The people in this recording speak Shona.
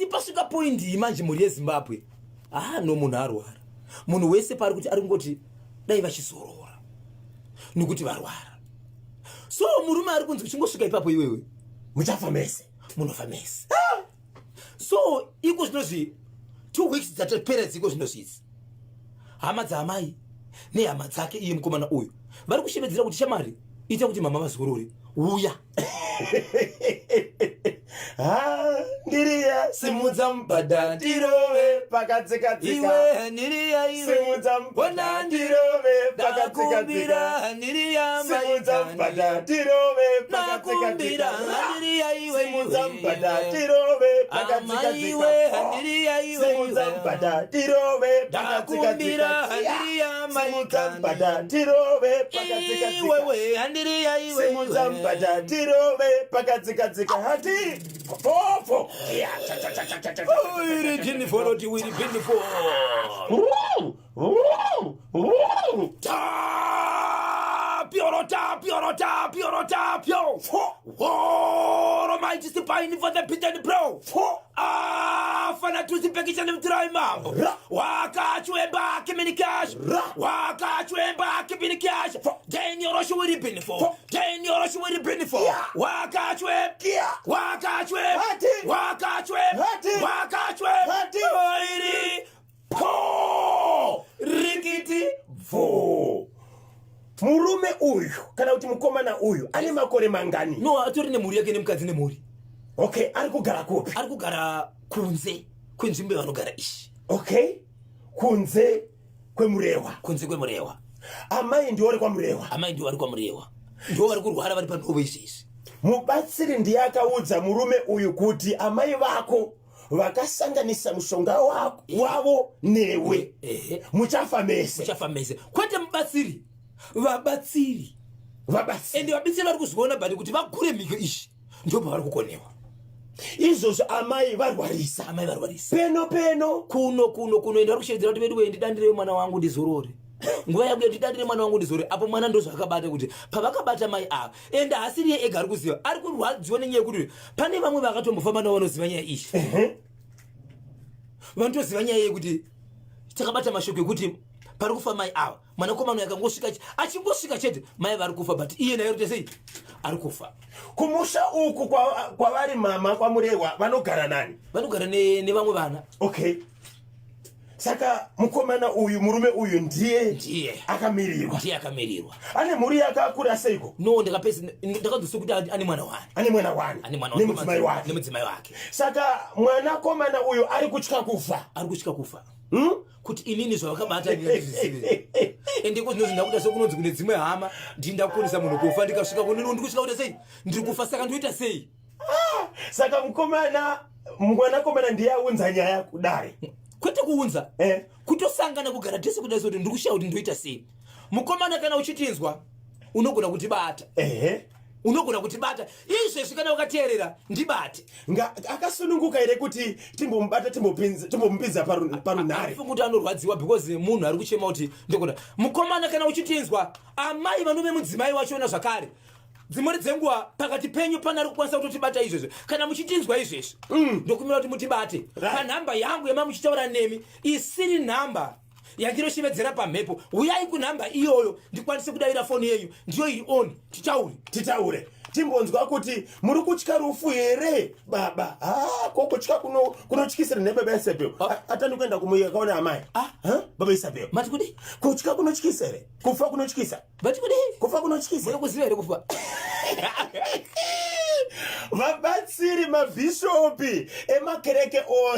pasvika point iyi manje mhuri yeZimbabwe, ah no, munhu arwara. Munhu wese paari kuti ari kungoti dai vachizorora nekuti varwara. So murume ari kunzi uchingosvika ipapo iwewe muchafa mese. Munofa mese. So iko zvinozvi 2 weeks dzatapera dziko zvinozvi idzi, hama dzaamai nehama dzake iye mukomana uyu vari kushevedzera kuti, "Shamari, ita kuti mama vazorore, uya." Ha, ndiriya, simudza mubhadha ndirove pakatsika-tsika. Iwe niriya, iwe. Simudza mubhadha Ona. ndirove pakatsika-tsika. Ndakumbira niriya. Simudza mubhadha ndirove Nakumbira. pakatsika-tsika. Handiriya iwe. Simudza Iwe. mubhadha tirove Amaiwe. pakatsika-tsika. Handiriya iwe. Simudza Iwe. mubhadha tirove Ndakumbira. pakatsika-tsika. Handiriya. Simudza mubhadha Maikani. tirove pakatsika-tsika. Iwewe handiriya iwe. Simudza Iwe. mubhadha tirove pakatsika-tsika. Hati fofo. Ya, cha, cha, cha, cha, cha, cha, cha. Wiri jini foroti wiri bini fo. Tapio tapio tapio tapio. Woro mighty spine for the beaten bro. Ah, fana tusipekisha ni mtirai mambo. Wakachwemba kimini cash. Wakachwemba kimini cash. Daniel Rosh wiri bini fo. Daniel Rosh wiri bini fo. Wakachwe. Wakachwe. Hati. Wakachwe. Hati. Wakachwe. Hati. Oiri. Po. Rikiti. Bvo. Murume uyu kana kuti mukomana uyu ane makore mangani? No, atori nemhuri yake, nemukadzi nemhuri. Okay, ari kugara kupi? Ari kugara kunze kwenzvimbo yavanogara ishi. Okay, kunze kweMurehwa. Kunze kweMurehwa. Amai ndiwo vari kwaMurehwa? Amai ndiwo vari kwaMurehwa, ndiwo vari kurwara, vari panhovo izvezvi. Mubatsiri ndiye akaudza murume uyu kuti amai vako vakasanganisa mushonga wavo newe, muchafa mese. Muchafa mese. Kwete mubatsiri, vabatsiri. Vabatsiri. Ende vabatsiri vari kuzviona, but kuti vagure mhiko izvi ndo pavari kukonewa. Izvozvo amai varwarisa. Amai varwarisa. Peno peno. Kuno kuno kuno. Ende vari kushevedzera kuti, "Vedu wee, ndidandirei mwana wangu ndizorore. Nguva yangu yandidandire mwana wangu ndizorore." Apo mwana ndozvaakabata kuti pavakabata mai ava, ende haasiri iye ega ari kuziva, ari kurwadziwa nenyaya yekuti pane vamwe vakatombofamba navo vanoziva nyaya iyi, vanotoziva nyaya yekuti takabata mashoko ekuti pari kufa mai ava. Mwanakomana uyu akangosvika, achingosvika chete mai vari kufa, but iye naye rute sei ari kufa. Kumusha uku kwavari mama kwaMurehwa vanogara nani? Vanogara nevamwe vana. Okay, saka mukomana uyu, murume uyu ndiye Ndiye. akamirirwa. Ndiye akamirirwa. Ane mhuri yakakura seiko? No, ndakapesa ndakanzwisa kuti ane mwana wani. Ane mwana wani. Ane mwana. Nemudzimai wake. Nemudzimai wake. Saka mwanakomana uyu ari kutya kufa. Ari kutya kufa, Kuti inini zvavakabata ndizvizive, ende iko zvinozvi ndakuita sekunonzi kune dzimwe hama ndii ndakukonesa munhu kufa. Ndikasvika kunini ndikusvika kuita sei? Ndiri kufa, saka ndoita sei? Saka mukomana, mwanakomana ndiye aunza nyaya kudare? Kwete kuunza. Kutosangana kugara tese kudai sekuti ndiri kushaya kuti ndoita sei. Mukomana, kana uchitinzwa, unogona kutibata. Unogona kutibata izvezvi kana ukateerera, ndibate. Akasununguka here kuti timbomubata, timbomupinza parunhare? Handifungi kuti anorwadziwa, because munhu ari kuchema kuti ndogona. Mukomana, kana uchitinzwa, amai vanove mudzimai wachona zvakare, dzimweni dzenguva pakati penyu pana ari kukwanisa kutotibata izvezvo. Kana muchitinzwa izvezvi, ndokumira kuti mutibate panhamba yangu yama muchitaura nemi, isiri nhamba yandinoshevedzera pamhepo. Uyai kunhamba iyoyo ndikwanise kudavira foni yenyu, ndiyo iri on, titaure. Titaure, timbonzwa kuti muri kutya rufu here baba. Ha, ko kutya kunotyisira nebaba Isabel? Ah. Atani kuenda kumuya kaona amai. Ah. Ha? Baba Isabel. Mati kudi? Kutya kunotyisa here? Kufa kunotyisa? Mati kudi? Kufa kunotyisa? Muri kuziva here kufa? Vabatsiri, mabhishopi emakereke ose.